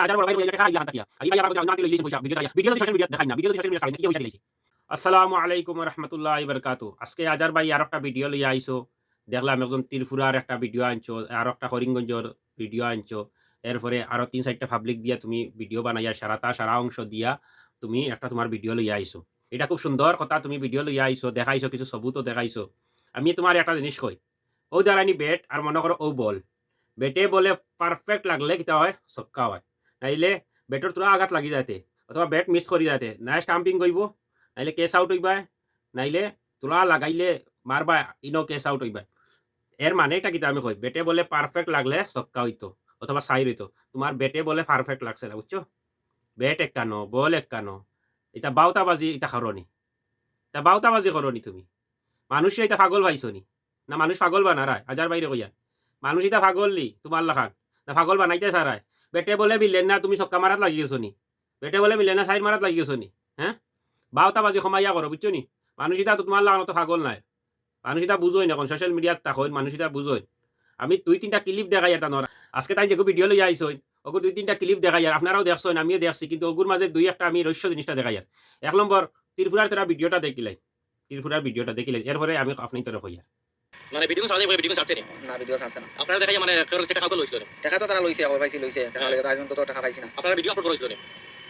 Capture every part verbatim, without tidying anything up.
আজার বড় ভাই কইয়া টেকা আইলা হান্তা কিয়া? আর ই ভাই আবার কইতা অন্য আনতে লইয়া আইছে পয়সা, ভিডিও দেখাইয়া। ভিডিও যদি social media দেখাই না, ভিডিও যদি social media ছাড়াই না, কিতা পয়সা দিলাইছে? আসসালামু আলাইকুম ওয়া রাহমাতুল্লাহি ওয়া বারাকাতুহু। আজকে আজার ভাই আরোকটা ভিডিও লইয়া আইছো। দেখলাম একজন ত্রিপুরার একটা ভিডিও আনছো, আরোকটা করিমগঞ্জর ভিডিও আনছো, এরপরে আরো তিন চাইরটা পাবলিক দিয়া তুমি ভিডিও বানাইয়া সারাটা, সারা অংশ দিয়া তুমি একটা তুমার ভিডিও লইয়া আইছো। ইটা খুব সুন্দর কথা, তুমি ভিডিও লইয়া আইছো, দেখাইছো, কিছু সবুতও দেখাইছো। আমি তুমারে একটা জিনিস কই, অউ দাঁড়ানি ব্যাট আর মনো করো অউ বল, ব্যাটে বলে পারফেক্ট লাগলে কিতা অয়? ছক্কা অয়। নাইলে ব্যাটর থুড়া আঘাত লাগি যাইতে অথবা ব্যাট মিস করি যাইতে, নায় স্টাম্পিং অইবো, নাইলে ক্যাচ আউট অইবায়, নাইলে থুড়া লাগাইলে মারবা, ইনো ক্যাচ আউট অইবায়। এর মানে ইটা কিতা আমি কই, ব্যাটে বলে পারফেক্ট লাগলে ছক্কা অইতো অথবা চাইর অইতো। তুমার ব্যাটে বলে পারফেক্ট লাগছে না, বুঝছো? ব্যাট একখানো, বল একখানো, ইতা বাউতাবাজি, ইতা করনি, ইতা বাউতাবাজি করনি তুমি। মানুষে ইতা পাগল পাইছো নি? না মানুষ পাগল বানারায়? আজার ভাইরে কইয়া, মানুষ ইতা পাগল নি তুমার লাখান? না পাগল বানাইতে চারায়? ব্যাটে বলে মিলে না, তুমি ছক্কা মারাত লাগি গেছো নি? ব্যাটে বলে মিলে না, চাইর মারাত লাগি গেছো নি? হ্যাঁ, বাউতাবাজি কমাইয়া করো, বুঝছো নি? মানুষ ইতা তো তুমার লাখান অত পাগল নায়। মানুষ ইতা বুঝইন, এখন সোশ্যাল মিডিয়াত থাকইন, মানুষ ইতা বুঝইন। আমি দুই তিনটা ক্লিপ দেখাইয়ার তানর। আজকে তাইন যেগু ভিডিও লইয়া আইছইন, অগুর দুই তিনটা ক্লিপ দেখাইয়ার, আপনারাও দেখছইন, আমিও দেখছি, কিন্তু অগুর মাঝে দুই একটা আমি রহস্য জিনিসটা দেখাইয়ার। এক নম্বর, ত্রিপুরার তারা ভিডিওটা দেখিলাইন, ত্রিপুরার ভিডিওটা দেখিলাইন, এরপরে আমি আপনাইন্তরে কইয়ার। মানে ভিডিও ছাড়ছে, ভিডিও ছাড়ছে নি? না, ভিডিও ছাড়ছে না। আপনারা দেখাইয়া মানে কেউর গেছে টেকা কেউ লইছিল নি? টেকা তো তারা লইছে, অবাই পাইছি লইছে, টেকা হ্যাঁ। লইয়া তো আইজ পর্যন্ত তো টেকা পাইছি না। আপনারা ভিডিও আপলোড করা অইছিল নি?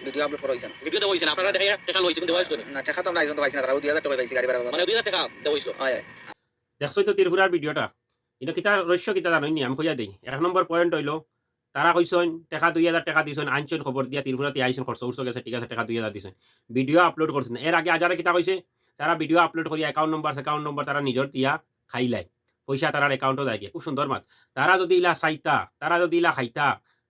ভিডিও আপলোড করা অইছে না। ভিডিও দেওয়া অইছে না, আপনারা দেখাইয়া টেকা লইছে, কিন্তু দেওয়া অইছিল নি? না, টেকা তো আমরা আইজ পর্যন্ত পাইছি না, তারা ওই দুই হাজার টেকা পাইছি গাড়ি ভাড়া বাবদ। মানে দুই হাজার টেকা দেওয়া অইছিল? অয়, অয়। দেখছইন তো ত্রিপুরার ভিডিওটা, ইনো কিতা রহস্য কিতা জানইন নি? আমি কইয়া দেই। এক নম্বর পয়েন্ট অইলো, তারা কইছইন, টেকা দুই হাজার টেকা দিছইন, আনছইন খবর দিয়া, ত্রিপুরাতে আইছইন, খরচ উরচ গেছে, ঠিক আছে, টেকা দুই হাজার দিছইন। ভিডিও আপলোড করছইন না। এর আগে আজারে কিতা কইছে? তারা ভিডিও আপলোড করিয়া অ্যাকাউন্ট নম্বর, অ্যাকাউন্ট নম্বর তারা নিজর দিয়া খাইলায়। পয়সা তারার অ্যাকাউন্টো যায়গি। খুব সুন্দর মাত। তারা যদি ইলা চাইতা, তারা যদি ইলা খাইতা,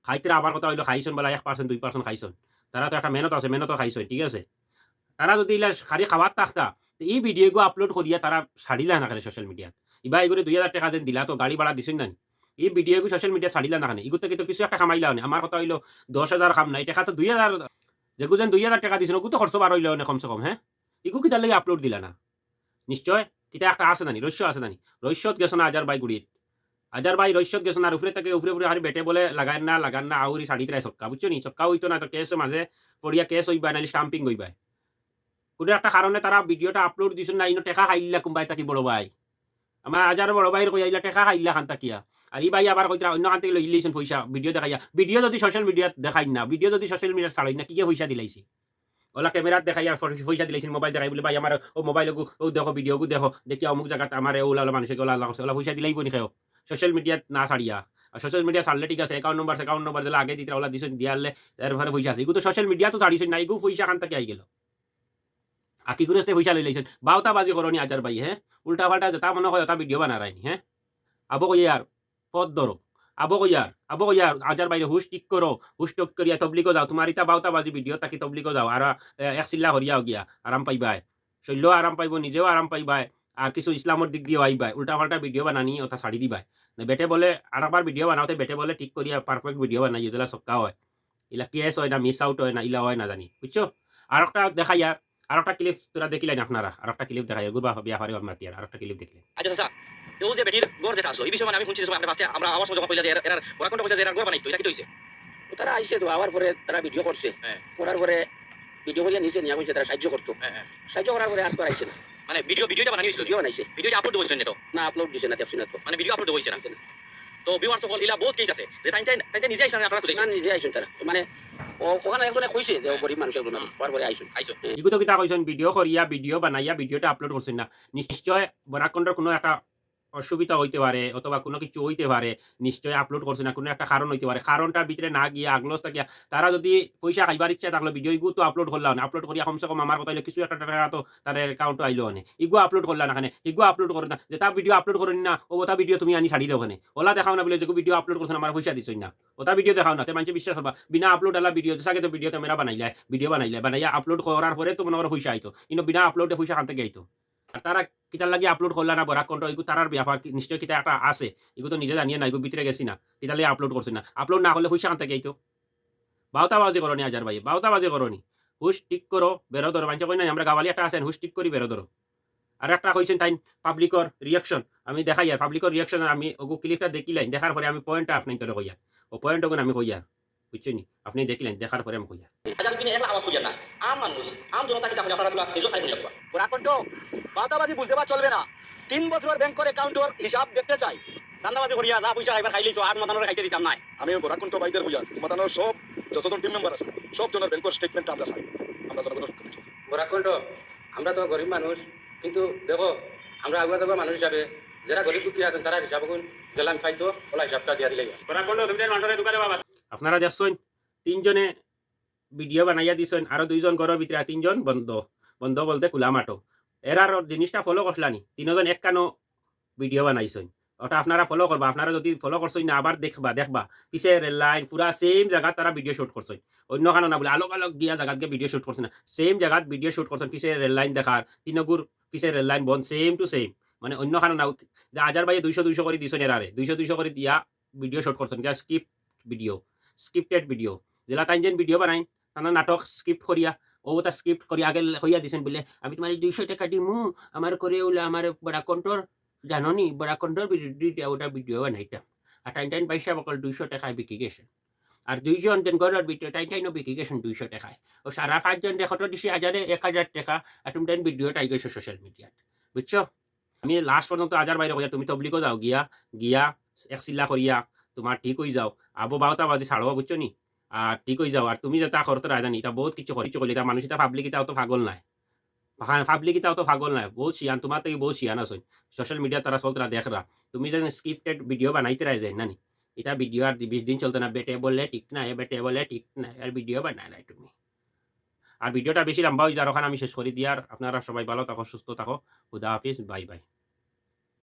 খাইতরা আমার কথা অইলো খাইছইন বলে এক পার্সেন্ট, দুই পার্সেন্ট খাইছইন। তারা তো একটা মেহনত আছে, মেহনতও খাইছইন, ঠিক আছে? তারা যদি ইলা খালি খাওয়াত থাকতা, তে ই ভিডিওগু আপলোড করিয়া তারা ছাড়িলা না কেনে সোশ্যাল মিডিয়াত? ইবা এগুরে দুই হাজার টেকা যেন দিলা, তো গাড়ি ভাড়া দিছইন না নি? ই ভিডিওগু সোশ্যাল মিডিয়াত ছাড়িলা না কেনে? ইগুর থাকি তো কিছু একটা কামাইলা অনে। আমার কথা অইলো দশ হাজার কাম নাই, টেকা তো দুই হাজার, যেগু যেন দুই হাজার টেকা দিছইন, অগু তো খরচ বার অইলো অনে কমসে কম, হ্যাঁ? ইগু কিতার লাগি আপলোড দিলা না? নিশ্চয় কিতা একটা আছে না নি, রহস্য আছে না নি? রহস্যত গেছো না আজার ভাই গুড়িত। আজার ভাই রহস্যত গেছো না, আর উপরে থাকি উপরে উপরে খালি ব্যাটে বলে লাগাইন না, লাগাইন না, আউরি ছাড়িতরায় ছক্কা, বুঝছো নি? ছক্কা অইতো না তো ক্যাচর মাঝে পড়িয়া ক্যাচ অইবায়, নাইলে স্টাম্পিং অইবায়। কুনু একটা কারণে তারা ভিডিওটা আপলোড দিছইন না, ইনো টেকা খাইলা কুনবায় থাকি বড় ভাই। আমার আজার বড় ভাইর কইয়া ইলা টেকা খাইলা খান থাকিয়া। আর ই ভাই আবার কইতরা অন্য খান থাকি লইলিছইন পয়সা, ভিডিও দেখাইয়া। ভিডিও যদি সোশ্যাল মিডিয়াত দেখাইন না, ভিডিও যদি সোশ্যাল মিডিয়াত ছাড়ইন না, কিগে পয়সা দিলাইছি? অলা ক্যামেরাত দেখাইয়া ফ-, পয়সা দিলাইছইন, মোবাইল দেখাই বলে, "ভাই, আমার অউ মোবাইলগু, অউ দেখো, ভিডিওগু দেখো, দেখিয়া অমুক জাগাত আমারে অলা অলা মানুষে অলা আল্লাহ করছে", অলা পয়সা দিলাইবো নি কেউ? সোশ্যাল মিডিয়াত না ছাড়িয়া। আর সোশ্যাল মিডিয়াত ছাড়লে ঠিক আছে, অ্যাকাউন্ট নম্বর, অ্যাকাউন্ট নম্বর দিলা আগে দিতরা, অলা দিছইন, দিয়ারলে এরপরে পয়সা আছে। ইগু তো সোশ্যাল মিডিয়াত তো ছাড়িছইন না, ইগু পয়সা খান থাকি আইগেলো। আকিগুরে তে পয়সা লইলাইছইন। বাউতাবাজি করো নি আজার ভাই, হ্যাঁ? উল্টা পাল্টা যেটা মনে কয় ওটা ভিডিও বানারায় নি, হ্যাঁ? আবো কইয়ার, পথ ধরো। আবো কইয়ার, আবো কইয়ার, আজার ভাইরে হুশ ঠিক করো, হুশ ঠিক করিয়া তবলিগো যাও। তুমার ইতা বাউতাবাজি ভিডিও থাকি তবলিগো যাও। আর, এ, এক চিল্লা করিয়াও গিয়া, আরাম পাইবায়। শরীরও আরাম পাইবো, নিজেও আরাম পাইবায়। আর কিছু ইসলামর দিক দিয়াও আইবায়। উল্টা পাল্টা ভিডিও বানানি ওটা ছাড়ি দিবায়। না, ব্যাটে বলে, আরেকবার ভিডিও বানাও, তে ব্যাটে বলে ঠিক করিয়া পারফেক্ট ভিডিও বানাইও, যেলা ছক্কা অয়। ইলা ক্যাচ অয় না, মিস আউট অয় না, ইলা অয় না জানি, বুঝছো? আরোকটা দেখাইয়ার, আরোকটা ক্লিপ তোরা দেখিলাইন আপনারা, আরোকটা ক্লিপ দেখাইয়ার, গুরবা ব্যাপারে মাতিয়ার, আরোকটা ক্লিপ দেখিলাইন। আচ্ছা, চাচা, অউ যে বেটির ঘর যেটা আছলো, ই বিষয়ে মানে আমি হুনছি যে সময় আপনে first এ আমরা আওয়ার সময় যখন কইলা যে এরা, এরা বরাক কণ্ঠ কইলা যে এরার ঘর বানাইতো, ইটা কিতা অইছে? তারা আইছে তো, আওয়ার পরে তারা ভিডিও করছে। হ্যাঁ। করার পরে ভিডিও করিয়া নিছে, নিয়া কইছে তারা সাহায্য করতো। হ্যাঁ, হ্যাঁ। সাহায্য করার পরে আর তো আর আইছে না। মানে ভিডিও, ভিডিওটা বানানি অইছিল? ভিডিও বানাইছে। ভিডিওটা আপলোড দেওয়া অইছিল না তো? না, আপলোড দিছে না, দেখছি না তো। মানে ভিডিও আপলোড দেওয়া অইছে না? দিছে না। তো ভিউয়ার্স সকল, ইলা বহুত কেস আছে যে তাইন, তাইন, তাইন নিজে আইছইন না, আপনারা খুঁজছেন? না, নিজে আইছইন তারা। মানে, ও, ওখানে একজনে কইছে যে ও হ্যাঁ। গরিব মানুষ একজন, হুম। তারপরে আইছইন। আইছইন। হ্যাঁ। ইগু তো কিতা কইছইন, ভিডিও করিয়া, ভিডিও বানাইয়া, ভিডিওটা আপলোড করছইন না। নিশ্চয় বরাক কণ্ঠর কুনু একটা অসুবিধা অইতে পারে, অথবা কুনু কিছু অইতে পারে, নিশ্চয় আপলোড করছইন না, কুনু একটা কারণ অইতে পারে। কারণটার ভিতরে না গিয়া আগলস থাকিয়া তারা যদি পয়সা খাইবার ইচ্ছা থাকলো, ভিডিও ইগু তো আপলোড করলা না, আপলোড করিয়া কমসে কম আমার কথা অইলো কিছু একটা টেকা তো তার অ্যাকাউন্টো আইলো অনে। ইগু আপলোড করলা না কেনে, ইগু আপলোড করো না, যেটা ভিডিও আপলোড করইন না, ও ওটা ভিডিও তুমি আনি ছাড়ি দেও কেনে। ওলা দেখাও না বলে যেগু ভিডিও আপলোড করছইন, আমার পয়সা দিছইন না। ওটা ভিডিও দেখাও না, তে মানষে বিশ্বাস করবা। বিনা আপলোড আলা ভিডিও, যেসাকে তো ভিডিও ক্যামেরা বানাইলায়, ভিডিও বানাইলায়, বানাইয়া আপলোড করার পরে তো মনে করো পয়সা আইতো। ইনো বিনা আপলোডে পয়সা খান থাকি আইতো? আর তারা কিতার লাগি আপলোড করলা না বরাক কণ্ঠ, ইগু তারার ব্যাপার কি-, নিশ্চয় কিতা একটা আছে। ইগু তো নিজে জানিয়া না, ইগু ভিতরে গেছি না। কিতার লাগি আপলোড করছইন না? আপলোড না করলে পয়সা খান থাকি আইতো? বাউতাবাজি করো নি আজার ভাই, বাউতাবাজি করো নি। হুশ ঠিক করো, বেরো ধরো। মানষে কইন না, আমরা গাওয়ালি একটা আছইন, হুশ ঠিক করি বেরো ধরো। আর একটা কইছইন তাইন পাবলিকর রিয়াকশন, আমি দেখাইয়ার, পাবলিকর রিয়াকশন আমি ওগু ক্লিপটা দেখিলাইন, দেখার পরে আমি পয়েন্টটা আপনাইন্তরে কইয়ার, ও পয়েন্ট ওগুন আমি কইয়ার। বুঝছইন নি? আপনে দেখিলাইন, দেখার পরে আমি কইয়ার। আগামী দিনে একলা আওয়াজ তুলিয়ার না। আম মানুষ, আম জনতা কিতা কইরা আপনারা তুলা নিজেও খাই শুনিয়া। গোরা কণ্ঠ, বাতাবাজি বুঝতে বা চলবে না। তিন বছরর ব্যাংকর অ্যাকাউন্টর হিসাব দেখতে চাই। ধান্দাবাজি করিয়া যা পয়সা খাইবার খাইলিছো, আর মাতানোরে খাইতে দিতাম নায়। আমি গোরা কণ্ঠ ভাইদের কইয়ার, মাতানোর সব যতজন টিম মেম্বার আছে, সব জনের ব্যাংকর স্টেটমেন্ট আমরা চাই। আমরা জনগণর পক্ষ থেকে। গোরা কণ্ঠ, আমরা তো গরিব মানুষ, কিন্তু দেখো, আমরা আগুয়া যাগুয়া মানুষ হিসাবে যারা গরিব দুঃখী আছেন, তারা হিসাব করুন, জেলা আমি পাইতো, ওলা হিসাবটা দিয়া দিলে। গোরা কণ্ঠ, তুমি তাই মানুষরে ধোকা দেবা বাদ। আপনারা দেখছইন, তিনজনে ভিডিও বানাইয়া দিছইন, আরো দুইজন ঘরর ভিতরে, আর তিনজন বন্ধ। বন্ধ বলতে খোলা মাঠো। এরার জিনিসটা ফলো করছলানি, তিনজন একখানো ভিডিও বানাইছইন। ওটা আপনারা ফলো করবা, আপনারা যদি ফলো করছইন না, আবার দেখবা, দেখবা, পিছে রেল লাইন পুরা সেম জাগাত তারা ভিডিও শুট করছইন। অন্য খানো না বলে, আলোক আলোক গিয়া জাগাত গিয়া ভিডিও শুট করছইন না, সেম জাগাত ভিডিও শুট করছইন, পিছে রেল লাইন দেখার, তিনগুর পিছে রেল লাইন বন্ধ, সেম টু সেম। মানে অন্য খানো না, যে আজার ভাইয়ে দুইশো দুইশো করি দিছইন এরারে, দুইশো দুইশো করি দিয়া ভিডিও শুট করছইন, গিয়া স্ক্রিপ্ট ভিডিও, স্ক্রিপ্টেড ভিডিও। যেলা তাইন যেন ভিডিও বানাইন, তানা নাটক স্ক্রিপ্ট করিয়া, ও তা স্ক্রিপ্ট করিয়া আগে কইয়া দিছইন বলে, "আমি তোমার দুইশো টেকা দিমু, আমার করে ওলা আমার বড়া কণ্ঠর, জানো নি, বড়া কণ্ঠর বিরুদ্ধে দিয়া ওটা ভিডিও বানাইতাম।" আর টাইন টাইন পয়সা বকল দুইশো টেকায় বিকি গেছে। আর দুইজন যেন ঘরর ভিতরে টাইন টাইনও বিকি গেছেন দুইশো টেকায়। ও সারা পাঁচজন রে কত দিছি আজারে এক হাজার টেকা, আর তুমি টাইন ভিডিও টাই গেছো সোশ্যাল মিডিয়াত। বুঝছো? আমি লাস্ট পর্যন্ত আজার ভাইরে কইয়ার, তুমি তবলিগো যাও গিয়া, গিয়া এক চিল্লা করিয়া তোমার ঠিক অই যাও। আবো বারোটা বাজে ছাড়ো, বুঝছো নি? আর ঠিক অই যাও। আর তুমি যেটা করতে রায় জানি, এটা বহুত কিছু করি, কিছু করলে, এটা মানুষ, এটা পাবলিক, এটা অত পাগল নায়। পাবলিক এটা অত পাগল নায়, বহুত শিয়ান, তোমার থেকে বহুত শিয়ান আছইন। সোশ্যাল মিডিয়া তারা চলতরা দেখরা। তুমি যেন স্ক্রিপ্টেড ভিডিও বানাইতে রায় যায় না নি? এটা ভিডিও আর বিশ দিন চলতো না, বেটে বলে ঠিক না, এ বেটে বলে ঠিক না, আর ভিডিও বানায় নাই তুমি। আর ভিডিওটা বেশি লম্বা অই যার, ওখানে আমি শেষ করি দিয়ার। আপনারা সবাই ভালো থাকো, সুস্থ থাকো, খুদা হাফিজ, বাই বাই।